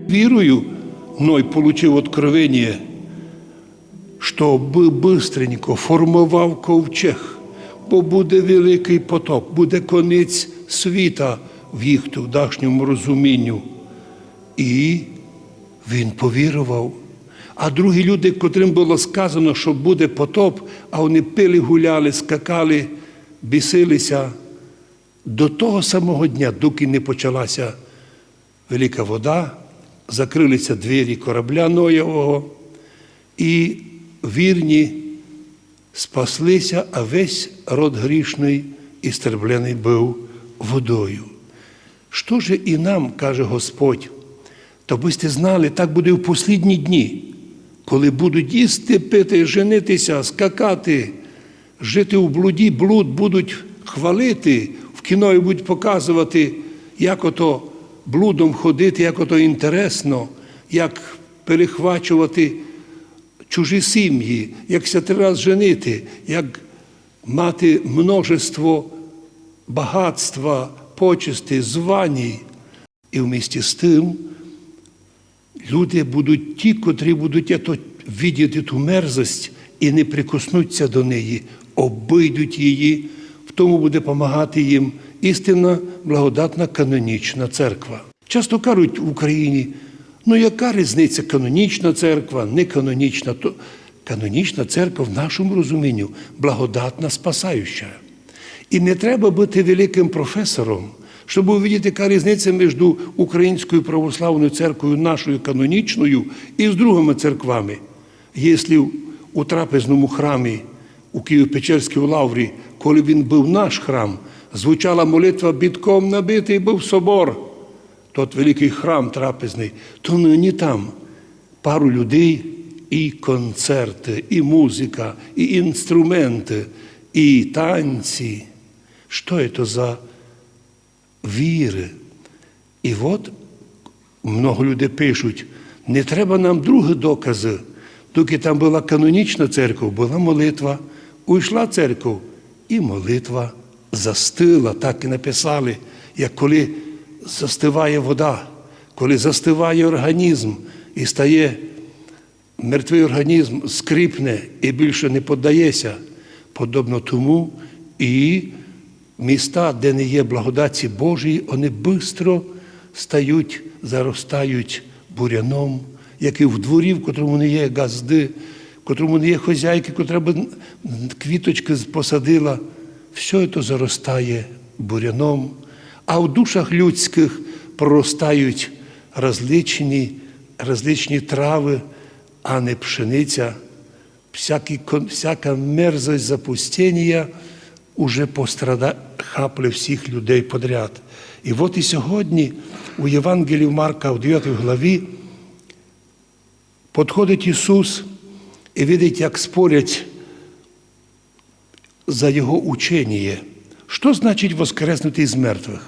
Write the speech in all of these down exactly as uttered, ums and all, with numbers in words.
Вірую, Ной получив откровеніє, што бы быстренько формовав ковчег, бо буде великый потоп, буде конець світа в їх тогдашньому розумінню. І він повірував. А другі люди, котрым было сказано, што буде потоп, а они пили, гуляли, скакали, бісили ся до того самого дня, докі не почала ся велика вода, закрыли ся двері корабля Ноєвого, і вірні спасли ся, а весь род грішный істребленый быв водою. Што же і нам, каже Господь, то бы сьте знали, так буде в послідні дні, коли будуть їсти, пити, женити ся, скакати, жити у блуді, блуд будуть хвалити, в кіно будуть показовати, як ото блудом ходити, як ото інтересно, як перехвачовати чужі сімї, як ся три раз женити, як мати множество багатства, почести, званій. І вместе з тым люди будуть ті, котрі будуть ето видіти ту мерзость і не прикоснуть ся до неї, обыйдуть її, в тому буде помагати їм істинна благодатна канонічна церква. Часто кажуть в Україні: «Ну, яка різниця, канонічна церква, не канонічна?» То канонічна церква в нашому розумінню благодатна, спасаюча. І не треба бути великим професором, щоб увидіти, яка різниця між українською православною церквою, нашою канонічною, і з другими церквами. Якщо у трапезному храмі у Києво-Печерській лаврі, коли він був наш храм, звучала молитва, битком набитый був собор, тот великый храм трапезный, то нині там пару людей, і концерты, і музика, і інструменты, і танці. Што ето за віры? І от много людей пишуть: «Не треба нам другі доказы. Доки там была канонічна церква, была молитва, уйшла церква, і молитва застыла», так і написали, як коли застыває вода, коли застыває організм і стає мертвый організм, скріпне і більше не поддає ся. Подобно тому і міста, де не є благодаті Божої, вони быстро стають, заростають буряном, як і в дворі, в котрому не є ґазды, в котрому не є хозяйки, котра бы квіточкы з-, посадила. Всьо то заростає буряном, а в душах людськых проростають различні, различні травы, а не пшениця. Всякі кон-, всяка мерзость запустєнія уже пострада-, хапле всіх людей подряд. І от і сьогодні у Євангелії Марка в девятій главі подходить Ісус і видить, як спорять за його ученіє. Што значить воскреснути з мертвых?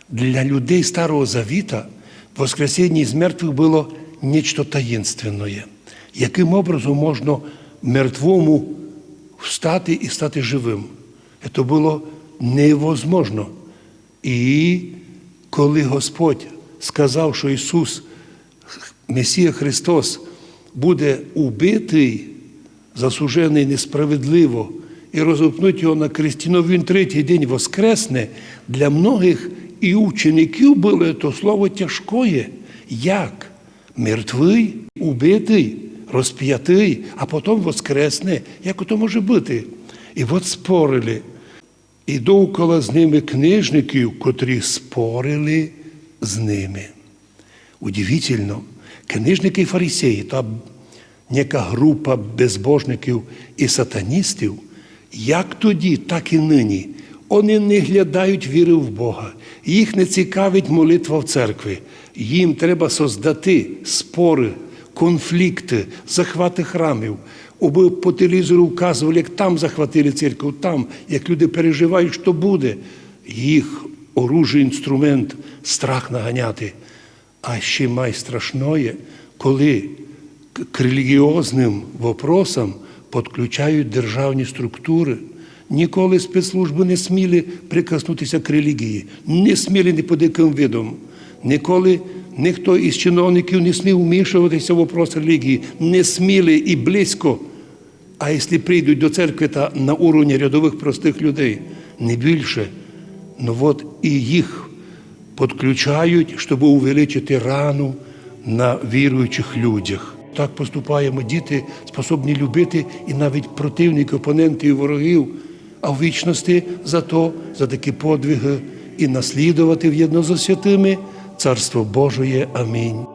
Для людей Старого Завіта воскресіння з мертвых было нечто таїнственноє. Яким образом можна мертвому встати і стати живым? Це было невозможно. І коли Господь сказав, што Ісус, Месія Христос, буде убитый, засудженый несправедливо, і розопнуть його на кресті, но він третій день воскресне, для многых і учеників было то слово тяжкоє. Як? Мертвый, убитый, розпятый, а потом воскресне. Як то може быти? І от спорили. І довкола з ними книжників, котрі спорили з ними. Удивительно, книжники і фарисеї, та нека група безбожників і сатаністів, як тоді, так і нині, вони не глядають віры в Бога, їх не цікавить молитва в церкви. Їм треба создати споры, конфлікты, захваты храмів, абы по телевізору вказовали, як там захватили церкву, там, як люди переживають, што буде. Їх оружие, інструмент — страх наганяти. А ще май страшноє, коли к, к релігіозным вопросам подключають державні структуры. Ніколи спецслужбы не сміли прикоснути ся к релігії, не сміли ні під якым видом. Ніколи Ніхто із чиновників не смів вмішуватися в вопрос релігії, не сміли і близько. А якщо прийдуть до церкви, та на уровні рядових простих людей, не більше. Ну от і їх підключають, щоб увеличити рану на віруючих людях. Так поступаємо, діти способні любити і навіть противників, опонентів і ворогів, а в вічности за то, за такі подвиги і наслідувати вєдно зо святыми Царство Божоє. Амінь.